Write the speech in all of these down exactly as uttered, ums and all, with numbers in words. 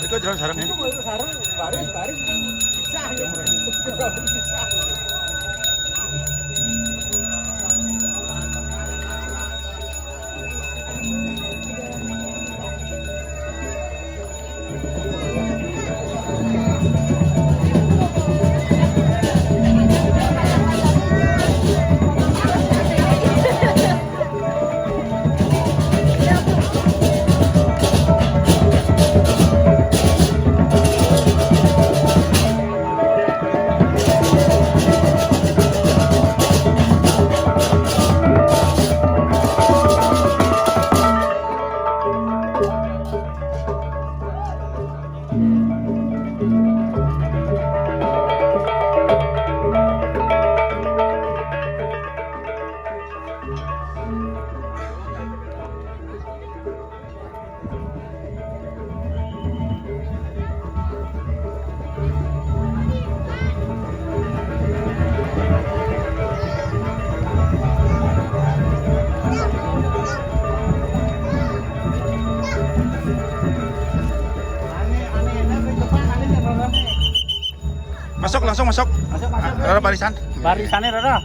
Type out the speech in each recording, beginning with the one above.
Mereka jalan sarang ya. Itu baru sarang, baru, baru bisa. Bisa. Masuk, langsung masuk. Masuk, masuk. Rara barisan. Barisannya, Rara.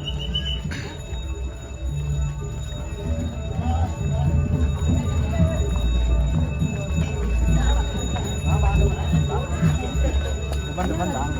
Depan, depan, Bang.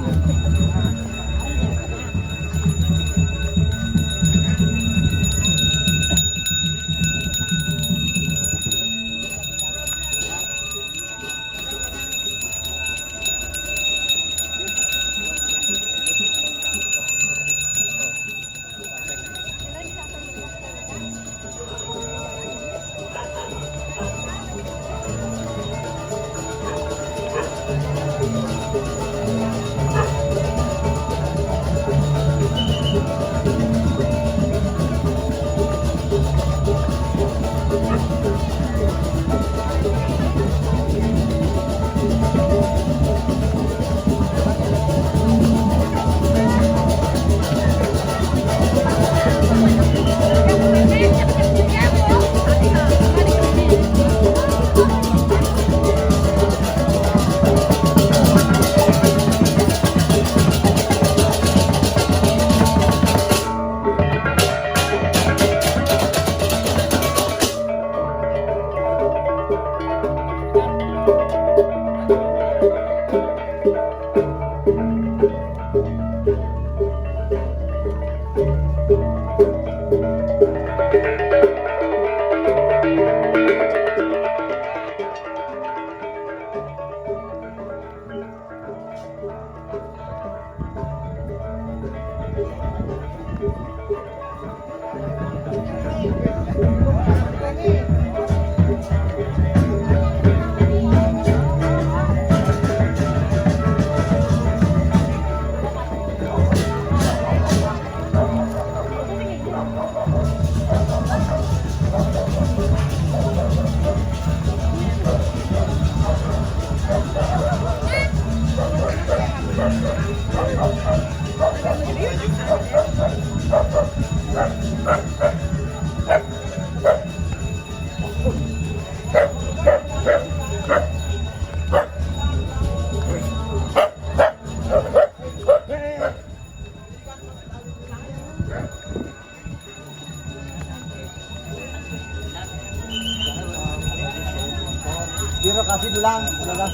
Biro kasih bilang, bilang.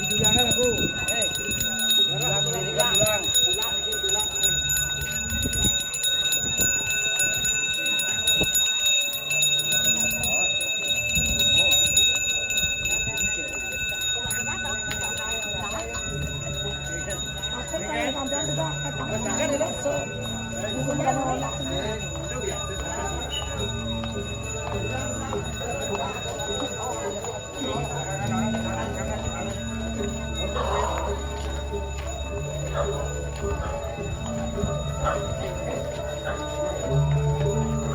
Dibilangin aku, eh, bilang, bilang, bilang.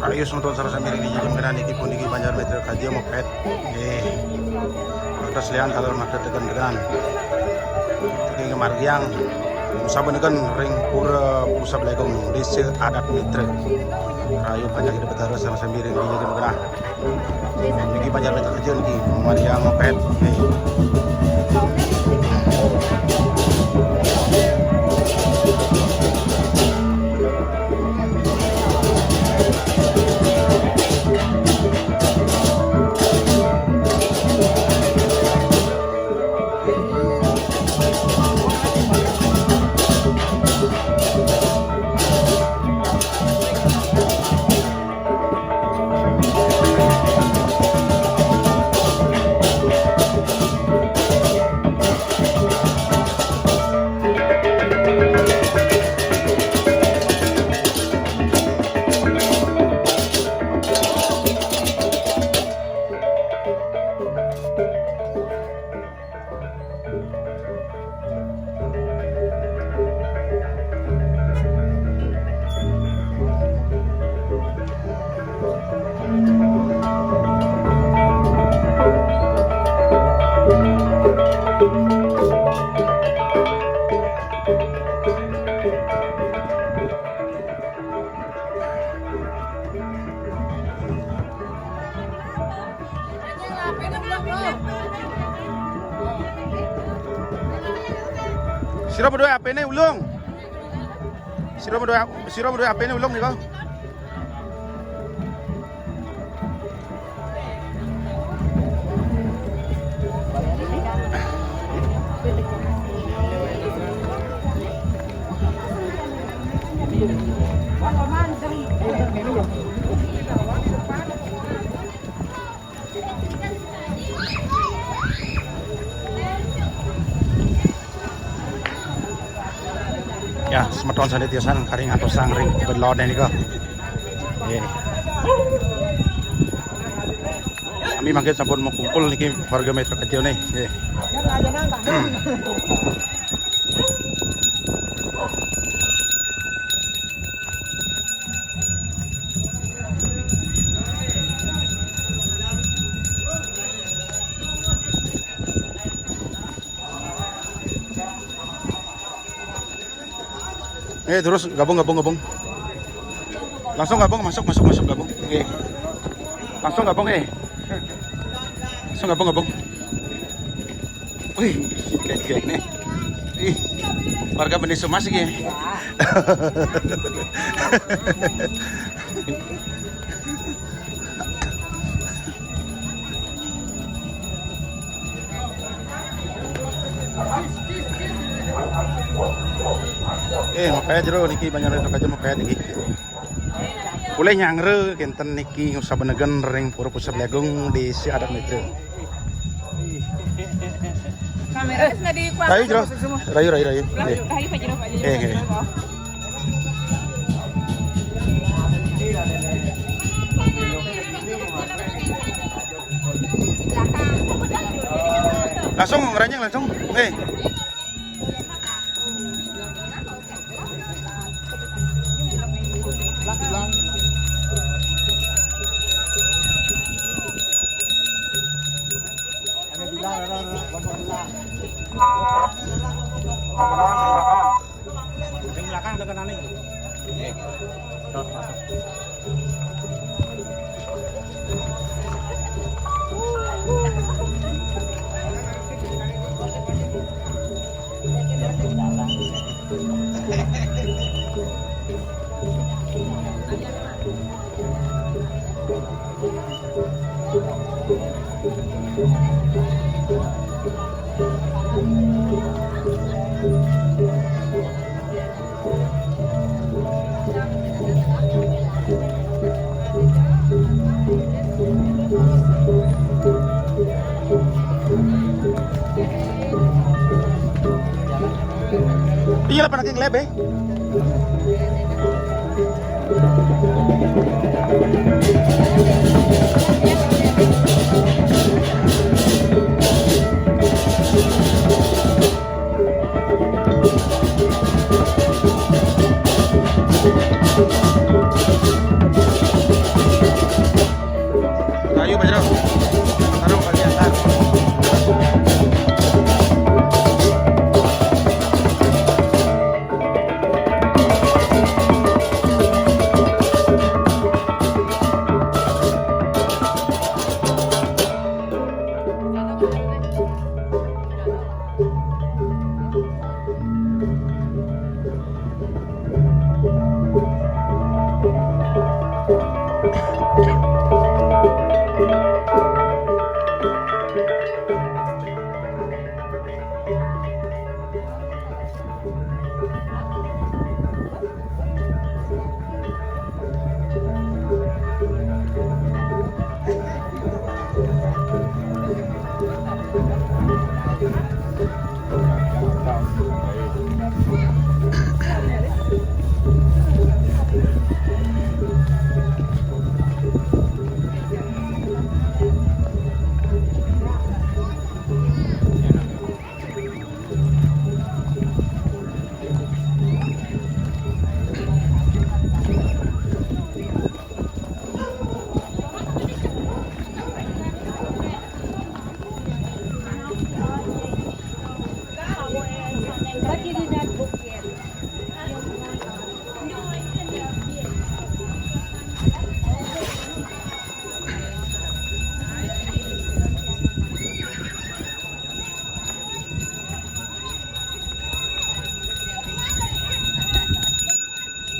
Rahayu semeton sareng sami ring dija jemenggenan, niki puniki Banjar Mitra Kaja mapet. Nggih. Terus lian kalau mata tekan-tekan. Niki ngamargiang sabenegen ring Pura Pusap Legung, Desa Adat Mitra. Rahayu panjang hidup Betara sareng sami ring dija jemenggenan. Niki Banjar Mitra Kaja niki, ngamargiang mapet. Nggih. Sira bedoe apene ulung? Sira bedoe, sira bedoe apene ulung nika? Ya, semeton sane tiosan karing atosang ring belone nika. Nggih. Kami mangkin sampun makumpul niki warga Mitra Kaja nih. Nggih. Eh, terus gabung, gabung, gabung. Langsung gabung, masuk, masuk, masuk, gabung. Nggih. Langsung gabung, eh. Langsung gabung, gabung. Wih, kayak gini. Ih, warga Bendisumas iki. Eh, mapet jero niki, Banjar Mitra Kaja mapet niki. Polih nyanggra kenten niki, sabenegen ring Pura Pusap Legung, Desa Adat Mitra. Kamera wis nggak dikuat. Rahayu jero. Rahayu, rahayu, rahayu. Nggih. Rahayu, Pak Jero, Pak Jero. Nggih, nggih. Langsung ngranjing langsung. Nggih. Yang belakang tekan nih. Iya lah, panaking lebe.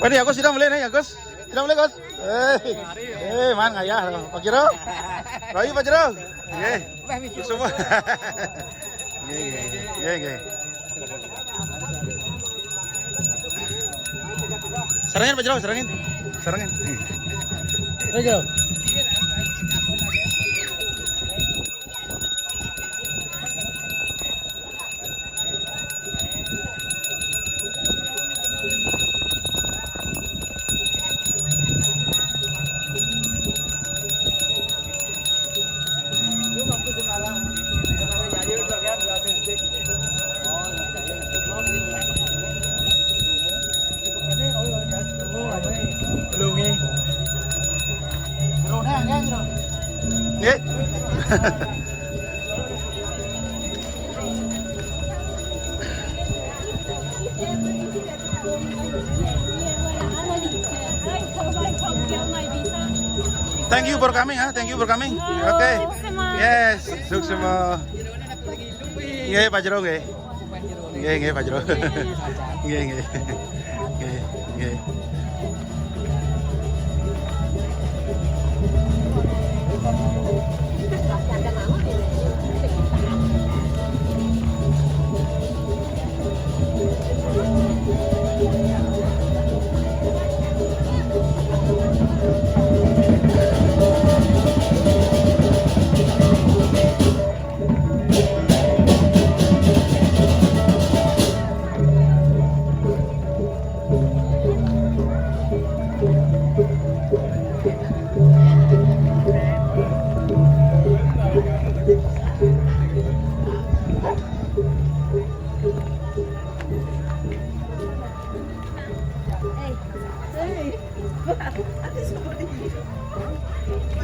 Padi, Agus, sira mulai nih, Agus. Sira mulai, Gus. Eh, eh, man ngayah. Pak Jero. Rayu, Pak Jero. Nggih. Semua. Nggih, nggih. Nggih, nggih. Sarengin, Pak Jero, sarengin. Sarengin. Pak Jero. Nggih. Thank you for coming, ha. Thank you for coming. Oke. Yes, suksma. Nggih, Pak Jero nggih. Nggih, nggih, Pak Jero. Nggih, nggih. Nggih, nggih.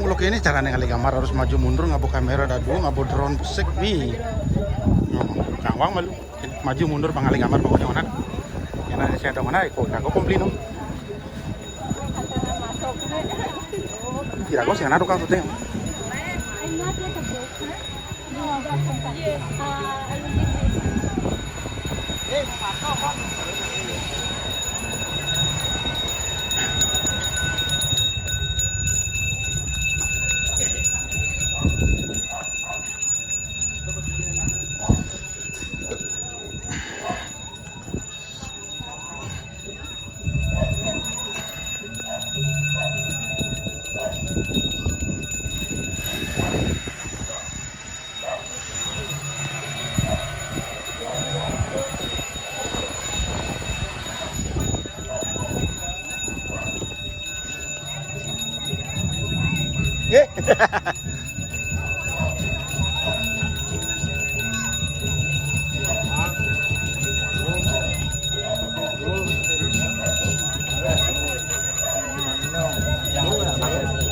Muluk ini caranya ngali gambar harus maju mundur, ngabo kamera dadu, ngabo drone besik nih. Kangwang malu. Maju mundur pangali gambar pokoknya onan. Yang ada saya dong mana, kok aku komplit dong. Kira kau sih anak tukang syuting.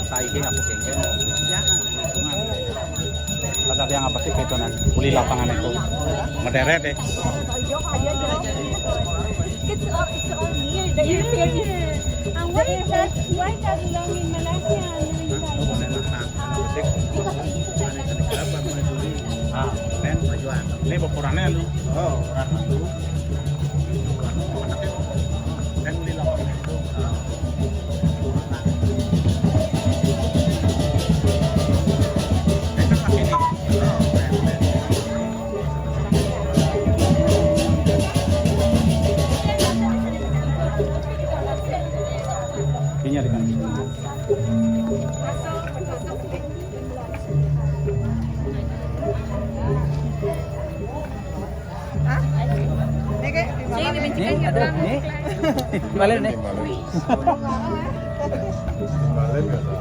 Saiki aku genggen. Ada yang apa sih ketonan? Kuli lapangan itu. Ngederet deh. It's all, it's all near the airport. And why is that, why that long in Malaysia? Ah, ini bocorannya lu. Oh, orang itu. Kayaknya ada kan. Hah? Ini kayak di mana? Nih, nih. Balik nih. Balik nggak tahu.